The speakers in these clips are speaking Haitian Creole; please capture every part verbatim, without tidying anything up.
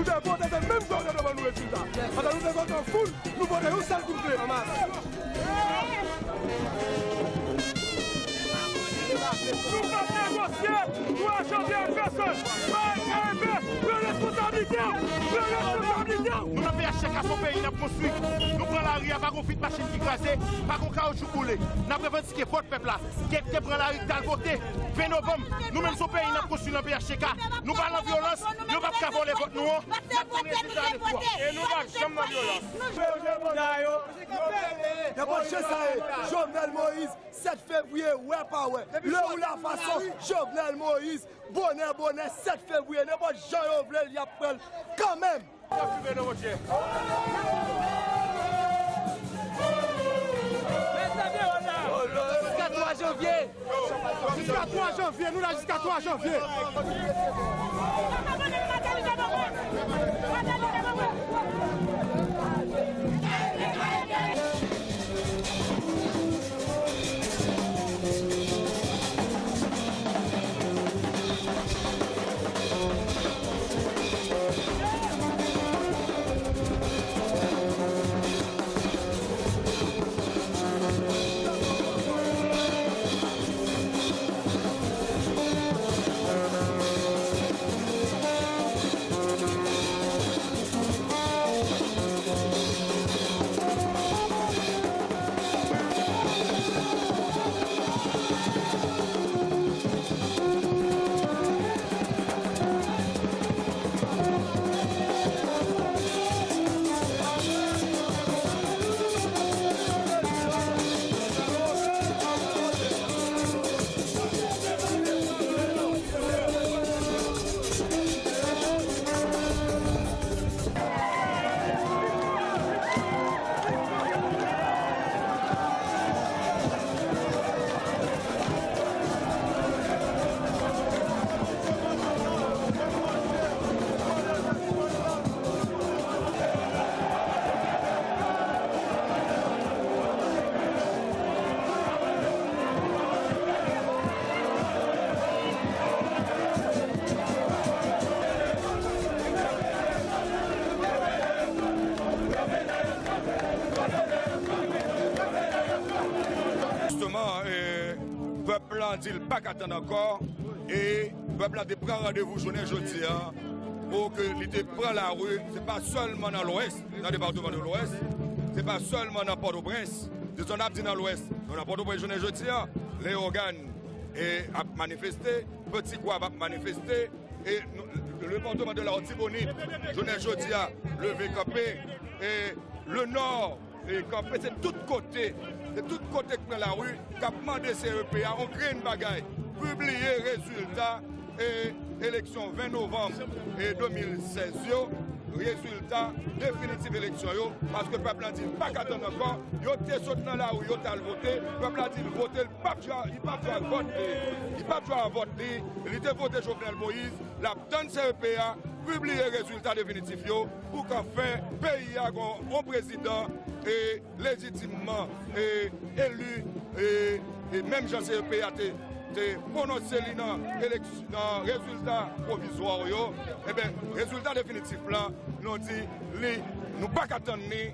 Nou te vote, se menm jan yo te demann nou rezilta. Pandan nou te vote an foul, nou vote yon sèl kout gle. Nou p ap negosye twa janvye an pèsòn. P N P, pran responsablite w! Pran responsablite w! Nou nan P H T K, se yon peyi n ap konstwi. Nou pran lari a, pa gon frit machin ki kraze, pa gon kawoutchou boule. N ap revandike vòt pèp la. Kèk te pran lari, k t al vote ven novanm. Nou menm, se yon peyi n ap konstwi nan P H T K. Nou pa nan vyolans, yo p ap ka vòlè vòt nou an. N ap tann rezilta elektoral. E nou p ap janm nan vyolans. Nenpòt jan sa ye, Jovenel Moïse, sèt fevriye, wè pa wè, lè ou la fason, Jovenel Moïse, bonè, bonè, sèt fevriye, nenpòt jan yo vle l, y ap pran l kanmenm. Jiska twa janvye. Jiska twa janvye, nou la jiska twa janvye. Jisteman, eh, pèp la di l pa ka tann ankò, e pèp la te pran randevou jounen jodi a, pou ke li te pran lari, se pa sèlman nan Lwès, nan depatman de Lwès, se pa sèlman nan Pòtoprens, se sa n ap di nan Lwès, nou nan Pòtoprens jounen jodi a, Leyogàn, e, ap manifeste, Ti Gwav ap manifeste, e nou, le depatman de Latibonit, jounen jodi a, leve kanpe, e le Nò, e kanpe, se tout kote, se tout kote k pran lari, k ap mande C E P a yon grenn bagay, pibliye rezilta, e, eleksyon ven novanm, e, de mil sèz yo, rezilta definitif eleksyon yo, paske pèp la di pa ka tann ankò, yo te sot nan lari, yo t al vote, pèp la di l vote, l p ap jwe, li p ap jwe ak vòt li, li p ap jwe ak vòt li, li te vote Jovenel Moïse, l ap tann C E P a pibliye rezilta definitif yo, pou k anfen peyi a gon yon prezidan, e, lejitimman, e, eli, e, e menm jan C E P a te, te pwononse li nan eleks-, nan rezilta pwovizwa yo, enben, rezilta definitif la, nou di li, nou pa ka tann li.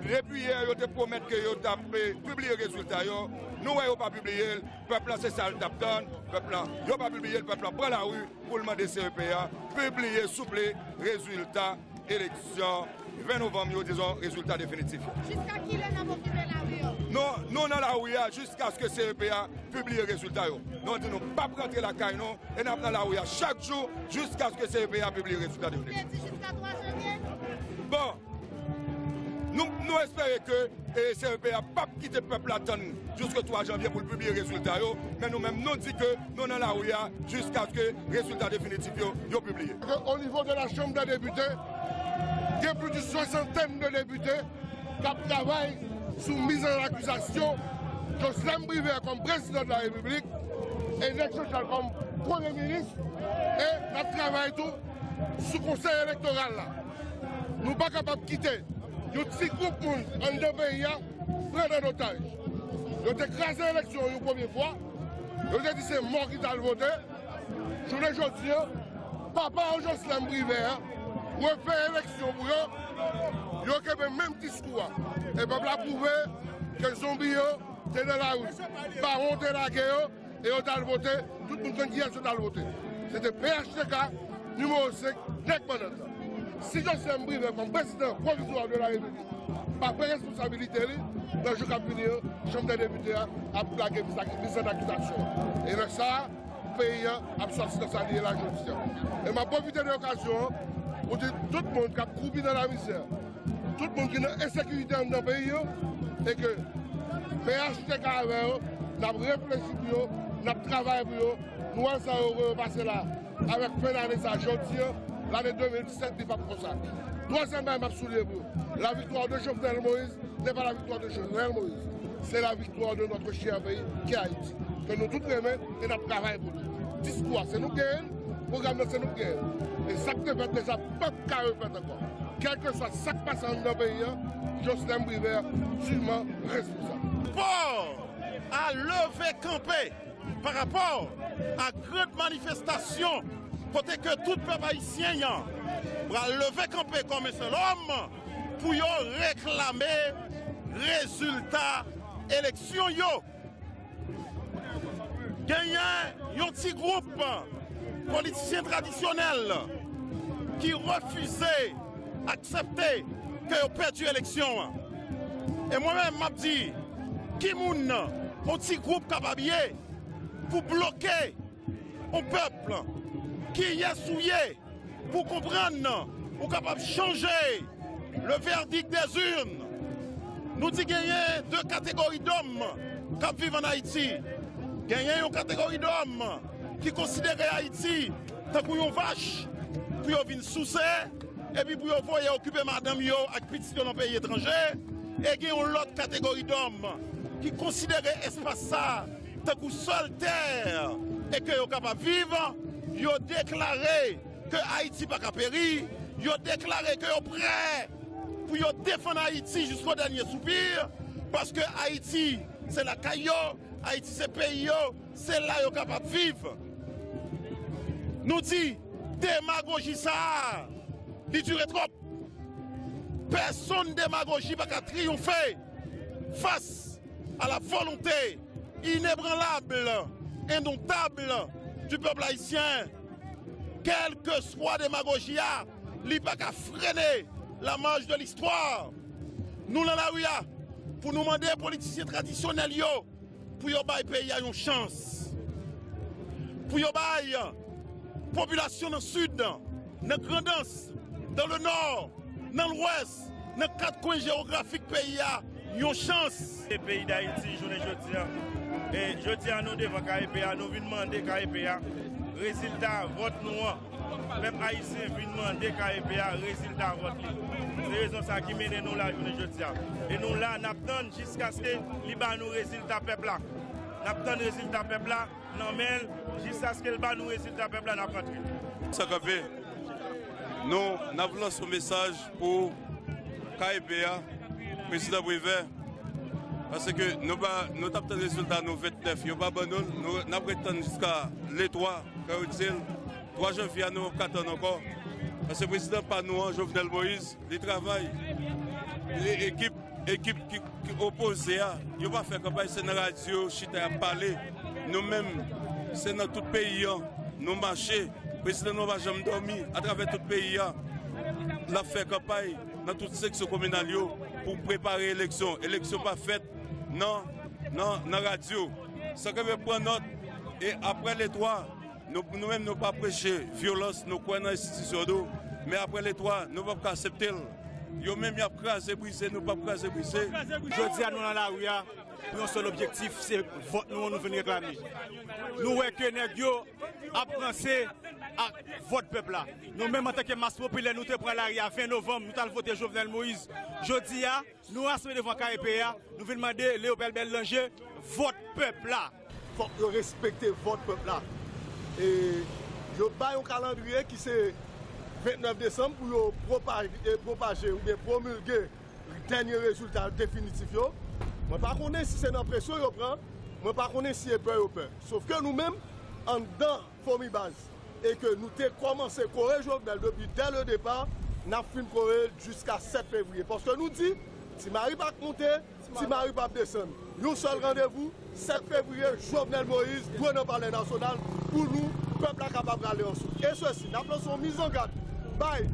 Depi yè, yo te pwomèt ke yo t ap, e, pibliye rezilta yo. Nou wè yo pa pibliye l. Pèp la, se sa l t ap tann. Pèp la, yo pa pibliye l. Pèp la pran lari pou l mande C E P a pibliye, souple, rezilta eleksyon ven novanm yo, dizon, rezilta definitif yo. Jiska kilè n ap okipe lari yo? Nou, nou nan lari a jiskaske C E P a pibliye rezilta yo. Nou di nou p ap rantre lakay nou e n ap nan lari a chak jou jiskaske C E P a pibliye rezilta definitif. Ou te di jiska twa janvye? Bon, nou, nou espere ke, e, C E P a p ap kite pèp la tann jiske twa janvye pou l pibliye rezilta yo, men nou menm, nou di ke nou nan lari a jiskaske rezilta definitif yo, yo pibliye. O nivo de la Chanm dè Depite, gen plis de swasantèn de depite k ap travay sou miz an akizasyon Joslèn Privè kòm prezidan de la Repiblik, Enek Jean Charles kòm premye minis, e n ap travay tou sou konsèy elektoral la. Nou pa kapab kite yon ti gwoup moun anndan peyi a pran n an otaj. Yo te kraze eleksyon yo yon premye fwa. Yo te di se mò ki t al vote. Jounen jodi a, papa Joslèn Privè a, refè eleksyon pou yo, yo kenbe menm diskou a. E pèp la pwouve ke zonbi yo te nan lari, bawon te lage yo, e yo t al vote, tout moun konn kiyès yo t al vote. Se te P H T K, nimewo senk, nèg Mannant lan. Si Joslèn Privè, kòm prezidan pwovizwa de la Repiblik, pa pran responsabilite li, nan jou k ap vini yo, Chanm dè Depite a ap lage lis ak-, lis an akizasyon. E lè sa a, peyi an ap sòti nan sa li ye la jodi a. E m ap pwofite de okazyon an pou di tout moun k ap kwoupi nan lamizè, tout moun ki nan ensekirite anndan peyi an, e ke P H T K avè yo, n ap reflechi pou yo, n ap travay pou yo. Nou wè sa yo voye yo pase la, avèk fen ane sa, jodi an, lane de mil disèt, li p ap konsa. Twazyèm bagay m ap souliye pou yo, la victoire de Jovenel Moïse n'est pas la victoire de Jovenel Moïse. C'est la victoire de notre cher pays, ki Ayiti. Ke nou tout renmen, e n ap travay pou li. Diskou a, se nou k genyen l, pwogram nan, se nou k genyen l. E sa k te fèt deja, p ap ka refèt ankò. Kèlkeswa sa k pase anndan peyi an, Joslèn Privè diman responsab. Pou a leve kanpe pa rapò a gran manifestasyon kote ke tout pèp ayisyen an pral leve kanpe kòm en sèl òm pou yo reklame rezilta eleksyon yo. Genyen yon ti gwoup politisyen tradisyonèl ki refize aksepte ke yo pèdi eleksyon an. E mwen menm, m ap di, ki moun yon ti gwoup kapab ye pou bloke yon pèp? Kiyès ou ye pou konprann ou kapab chanje le verdict des urnes? Nou di genyen de kategori dòm k ap viv ann Ayiti. Genyen yon kategori dòm ki konsidere Ayiti tankou yon vach pou yo vin souse, epi pou yo voye okipe madanm yo ak pitit yo nan peyi etranje. E gen yon lòt kategori dòm ki konsidere espas sa tankou sèl tè e ke yo kapab viv. Yo deklare ke Ayiti pa ka peri. Yo deklare ke yo prè pou yo defann Ayiti jisko dènye soupi, paske Ayiti se lakay yo, Ayiti se peyi yo, se la yo kapab viv. Nou di, demagoji sa a, li dire twòp. Pèsonn demagoji pa ka triyonfe fas a la volonte inébranlable, indomptable du peuple haïtien. Kèlkeswa demagoji a, li pa ka frene la marche de l'histoire. Nou nan lari a pou nou mande politisyen tradisyonèl yo pou yo bay peyi a yon chans. Pou yo bay popilasyon nan Sid, nan Grandans, dans le Nord, nan Lwès, nan kat kwen jewografik peyi a, yon chans. E peyi Dayiti, jounen jodi a. E jodi a, nou devan K E P a, nou vin mande K E P a rezilta vòt nou an. Pèp ayisyen vin mande K E P a rezilta vòt li. Se rezon sa ki mennen nou la jounen jodi a. E nou la, n ap tann jiskaske li ba nou rezilta pèp la. N ap tann rezilta pèp la nan men l, jiskaske l ba nou rezilta pèp la, n ap rantre. San kanpe, nou, n ap lanse yon mesaj pou K E P a, Prezidan Privè, paske nou pa, nou t ap tann rezilta nou vennèf, yo pa ban nou l, nou, n ap ret tann jiska le twa, kan yo di l, twa janvye a, nou p ap ka tann ankò. Paske prezidan pa nou an, Jovenel Moïse, li travay. Li, ekip, ekip ki, ki opoze a, yo pa fè kanpay, se nan radyo yo chita y ap pale. Nou menm, se nan tout peyi an, nou mache. Prezidan nou an pa janm dòmi atravè tout peyi a. L ap fè kanpay nan tout seksyon kominal yo pou prepare eleksyon. Eleksyon pa fèt nan, nan, nan radyo. San kanpe pran nòt, e apre le twa, nou, nou menm nou pa preche vyolans, nou kwè nan enstitisyon nou. Men apre le twa, nou p ap ka aksepte l. Yo menm y ap kraze brize, nou p ap kraze brize. Jodi a nou nan lari a pou yon sèl objektif, se vòt nou an nou vin reklame. Nou wè ke nèg yo ap ranse ak vòt pèp la. Nou menm antanke mas popilè, nou te pran lari a ven novanm, nou t al vote Jovenel Moïse. Jodi a, nou rasanble devan K E P a, nou vin mande Léopold Bellangé vòt pèp la. Fòk yo respekte vòt pèp la. E yo bay yon kalandriye ki se vennèf desanm pou yo pwopaje, pwopaje oubyen pwomilge dènye rezilta definitif yo. Mwen pa konnen si se nan presyon yo pran, mwen pa konnen si e pè yo pè. Sofke nou menm, anndan Fomibaz, e ke nou te kòmanse kore Jovenel depi dè le depa, N ap fin kore l jiska sèt fevriye. Paske nou di, Ti Mari p ap monte, Ti Mari p ap desann. Yon sèl randevou, sèt fevriye, Jovenel Moïse dwe nan Palè Nasyonal pou nou, pèp la kapab rale ansanm. E sesi, n ap lanse yon mizangad bay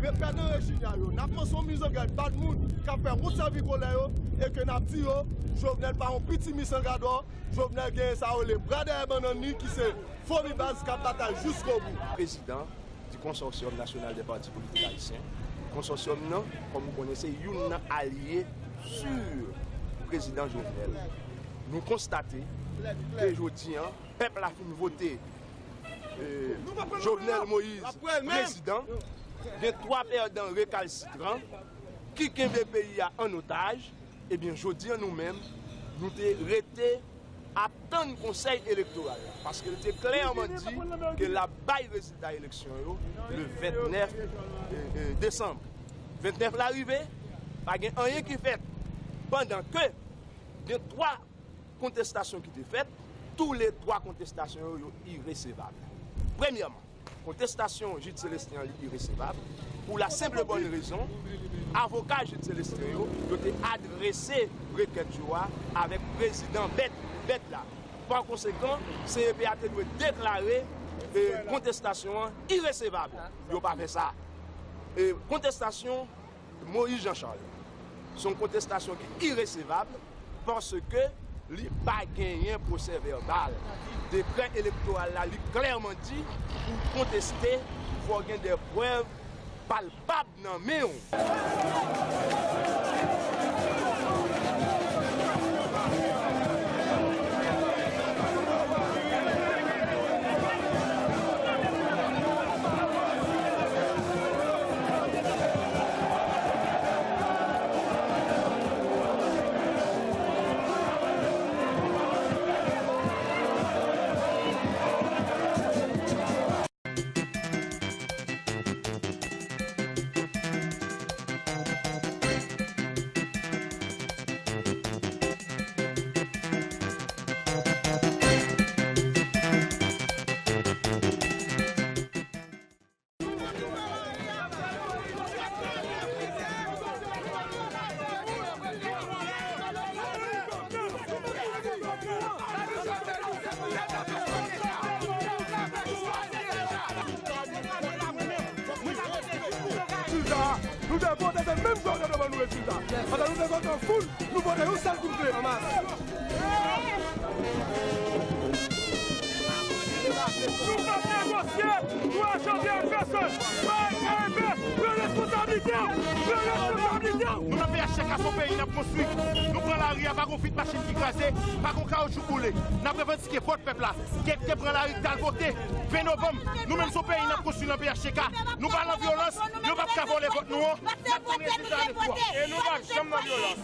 repè nan Rejinya yo. N ap lanse yon mizangad bay moun k ap fè wont sèvi volè yo e ke n ap di yo, Jovenel pa yon piti mizangad, Jovenel genyen sa yo le bra dèyè bannann li ki se Fomi Baz k ap batay jiskobou. Président du Consortium National des Partis Politiques Haïtiens. Konsòsyòm nan, kòm ou konnen, se youn nan alye si prezidan Jovenel. Nou konstate ke jodi a, pèp la fin vote, eh, Jovenel Moïse prezidan. Gen twa pèdan rekalsitran ki kenbe peyi a an otaj. Ebyen, jodi a nou menm, nou te rete ap tann Konsèy Elektoral la, paske l te klèman di ke l ap bay rezilta eleksyon yo le vennèf, eh, eh, desanm. Vennèf la rive, pa gen anyen ki fèt, pandan ke gen twa kontestasyon ki te fèt, tou le twa kontestasyon yo, yo iresevab. Premyèman, kontestasyon Jude Célestin an li iresevab, pou la senp e bòn rezon, avoka Jude Célestin yo, yo te adrese rekèt yo a avèk prezidan bèt, bèt la. Pa konsekan, C E P a te dwe deklare, eh, kontestasyon an iresevab. Yo pa fè sa. E kontestasyon Moïse Jean Charles. Se yon kontestasyon ki iresevab paske li pa genyen pwosè vèbal. Dekrè elektoral la, li klèman di, pou konteste, fò gen de prèv palpab nan men w. Rezilta, nou te vote, se menm jan nou te devan nou rezilta. Pandan nou te vote an foul, nou vote yon sèl kout vle. Anmas. Nou p ap negosye twa janvye an pèsòn. K M P pran responsablite w. Pran responsablite w. Nou nan P H T K, se yon peyi n ap konstwi. Nou pran lari a, pa gon vit machin ki kraze, pa gon kawoutchou boule. N ap revandike vòt pèp la. K M P pran lari, t al vote ven novanm. Nou menm, se yon peyi n ap konstwi nan P H T K. Nou pa nan vyolans, yo p ap ka vòlè vòt nou an. N ap tann rezilta a nèf fwa. E nou p ap janm nan vyolans.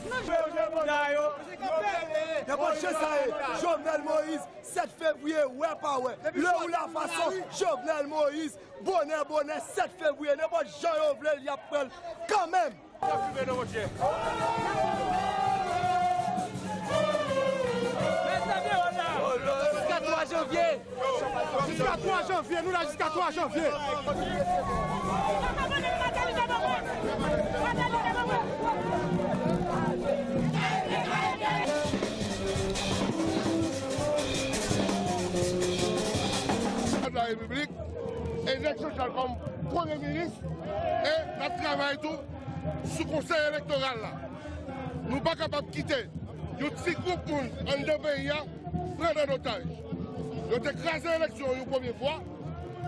Nenpòt jan sa ye, Jovenel Moïse, sèt fevriye, wè pa wè. Lè ou la fason, Jovenel Moïse, bonè, bonè, sèt fevriye, nenpòt jan yo vle l, y ap pran l kanmenm. Jiska twa janvye. Jiska twa janvye, nou la jiska twa janvye. La Repiblik, elèk Jean Charles kòm premye minis, e n ap travay tou sou konsèy elektoral la. Nou pa kapab kite yon ti gwoup moun anndan peyi a pran n an otaj. Yo te kraze eleksyon yon premye fwa.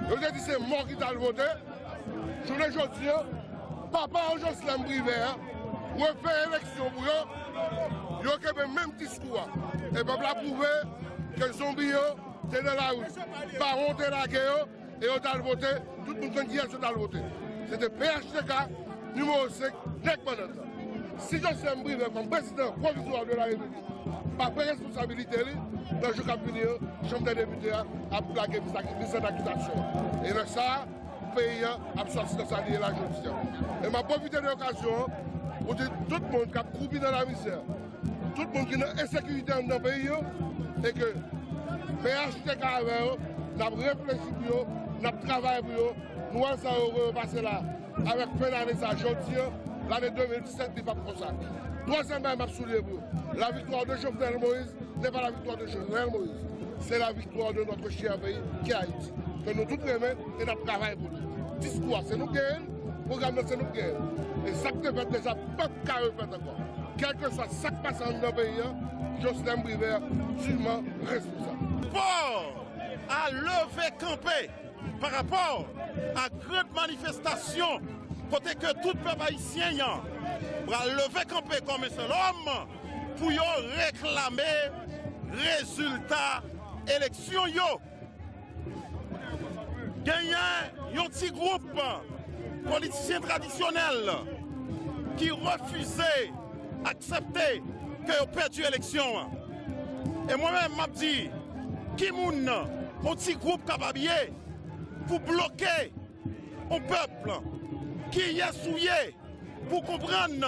Yo te di se mò ki t al vote. Jounen jodi a, papa yo Joslèn Privè a refè eleksyon pou yo. Yo kenbe menm diskou a. E pèp la pwouve ke zonbi yo te nan lari. Bawon te lage yo. E yo t al vote, tout moun konn kiyès yo t al vote. Se te P H T K nimewo senk, nèg bannann nan. Si Joslèn Privè kòm prezidan pwovizwa de la Repiblik pa pran responsabilite li, nan jou k ap vini yo, Chanm dè Depite a ap lage lis ak-, lis ak akizasyonn. E lè sa a, peyi a ap sòti nan sa li ye la jodi a. E m ap pwofite de okazyon an pou di tout moun k ap kwoupi nan lamizè, tout moun ki nan ensekirite anndan peyi yo, e ke P H T K avè yo, n ap reflechi pou yo, n ap travay pou yo, nou wè sa yo voye yo pase la, avèk fen lane sa jodi a, lane de mil disèt, li p ap konsa. Twazyèm bagay m ap souliye pou yo, la victoire de Jovenel Moïse n'est pas la victoire de Jovenel Moïse. C'est la victoire de notre cher pays, ki Ayiti. Ke nou tout renmen e n ap travay pou li. Diskou a, se nou k genyen l, pwogram nan, se nou k genyen l. E sa k te fèt deja p ap ka refèt ankò. Kèlkeswa sa k pase anndan peyi a, Jocelerme Privert diman responsab. Fò a leve kanpe pa rapò a grand manifestasyon kote ke tout pèp ayisyen an pral leve kanpe kòm en sèl òm pou yo reklame rezilta eleksyon yo. Genyen yon ti gwoup politisyen tradisyonèl ki refize aksepte ke yo pèdi eleksyon an. E mwen menm, m ap di, ki moun yon ti gwoup kapab ye pou bloke yon pèp? Kiyès ou ye pou konprann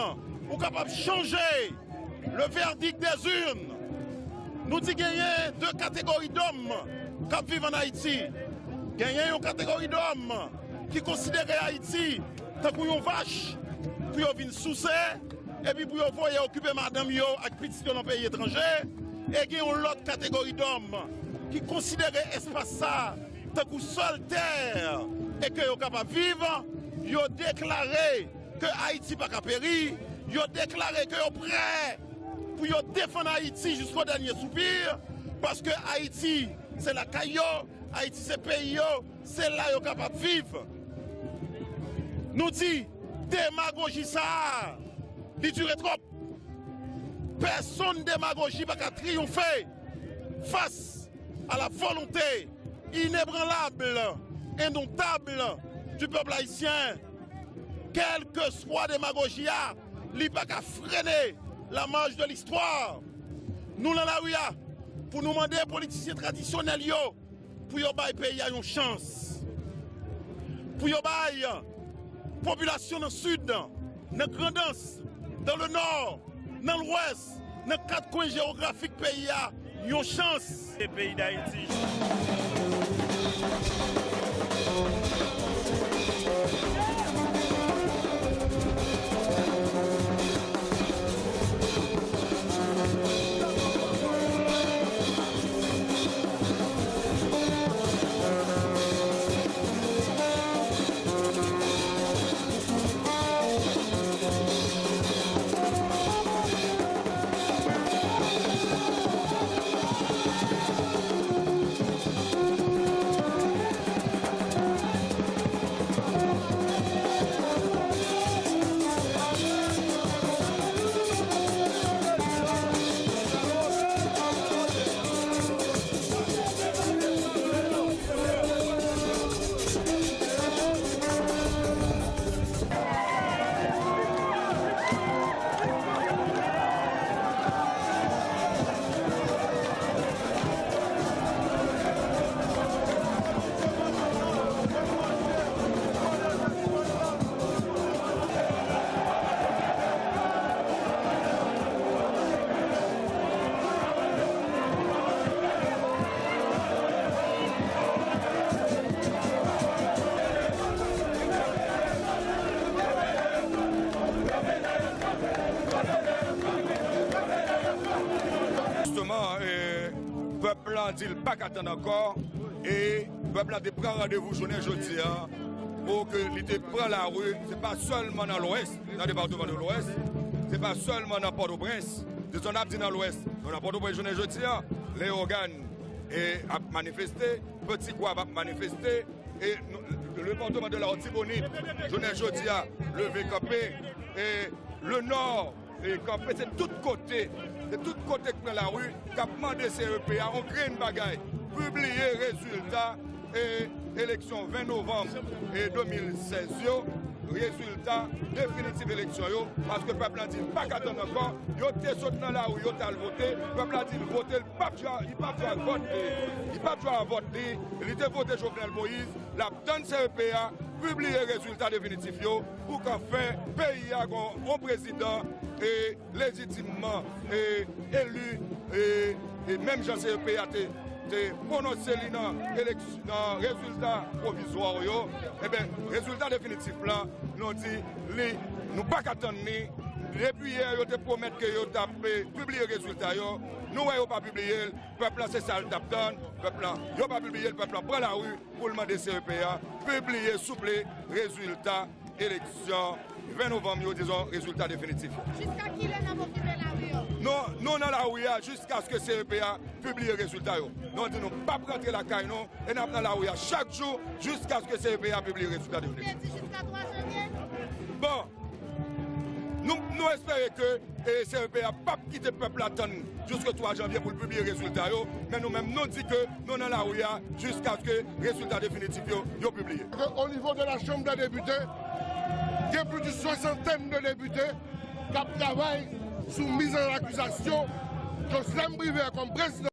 ou kapab chanje le verdict des urnes? Nou di genyen de kategori dòm k ap viv ann Ayiti. Genyen yon kategori dòm ki konsidere Ayiti tankou yon vach pou yo vin souse, epi pou yo voye okipe madanm yo ak pitit yo nan peyi etranje. E gen yon lòt kategori dòm ki konsidere espas sa tankou sèl tè e ke yo kapab viv. Yo deklare ke Ayiti pa ka peri. Yo deklare ke yo prè pou yo defann Ayiti jisko dènye soupi, paske Ayiti se lakay yo, Ayiti se peyi yo, se la yo kapab viv. Nou di, demagoji sa a, li dire twòp. Pèsonn demagoji pa ka triyonfe fas a la volonte inébranlable, indomptable du peuple haïtien. Kèlkeswa demagoji a, li pa ka frene la marche de l'histoire. Nou nan lari a pou nou mande politisyen tradisyonèl yo pou yo bay peyi a yon chans. Pou yo bay popilasyon nan Sid, nan Grandans, dans le Nord, nan Lwès, nan kat kwen jewografik peyi a, yon chans. Se peyi Dayiti. Jisteman, eh, pèp la di l pa ka tann ankò, e pèp la te pran randevou jounen jodi a, pou ke li te pran lari, se pa sèlman nan Lwès, nan depatman de Lwès, se pa sèlman nan Pòtoprens, se sa n ap di nan Lwès, nou nan Pòtoprens jounen jodi a, Leyogàn, e ap manifeste, Ti Gwav ap manifeste, e nou, le depatman de Latibonit, jounen jodi a, leve kanpe, e le Nò, e kanpe, se tout kote, se tout kote k pran lari, k ap mande C E P a yon grenn bagay, pibliye rezilta, e eleksyon ven novanm, e de mil sèz yo, rezilta definitif eleksyon yo, paske pèp la di l pa ka tann ankò, yo te sot nan lari, yo t al vote, pèp la di l vote, l p ap jwe, li p ap jwe ak vòt li, li p ap jwe ak vòt li, li te vote Jovenel Moïse, l ap tann C E P a pibliye rezilta definitif yo, pou kanfen peyi a gon yon prezidan, e lejitimman, e eli, e, e menm jan C E P a te, te pwononse li nan eleks-, nan rezilta pwovizwa yo, ebyen, rezilta definitif la, nou di li, nou pa ka tann li. Depi yè, yo te pwomèt ke yo t ap, eh, pibliye rezilta yo. Nou wè yo pa pibliye l. Pèp la, se sa l t ap tann. Pèp la, yo pa pibliye l, pèp la pran lari pou l mande C E P a pibliye, souple, rezilta eleksyon ven novanm yo, dizon, rezilta definitif yo. Jiska kilè n ap okipe lari yo? Nou, nou nan lari a jiskaske C E P a pibliye rezilta yo. Nou di nou p ap rantre lakay nou e n ap nan lari a chak jou jiskaske C E P a pibliye rezilta definitif. Ou te di jiska twa janvye? Bon, nou, nou espere ke, eh, C E P a p ap kite pèp la tann jiske twa janvye pou l pibliye rezilta yo, men nou menm, nou di ke nou nan lari a jiskaske rezilta definitif yo, yo pibliye. O nivo de la Chanm dè Depite, gen plis de swasantèn de depite k ap travay sou miz an akizasyon Joslèn Privè kòm prezidan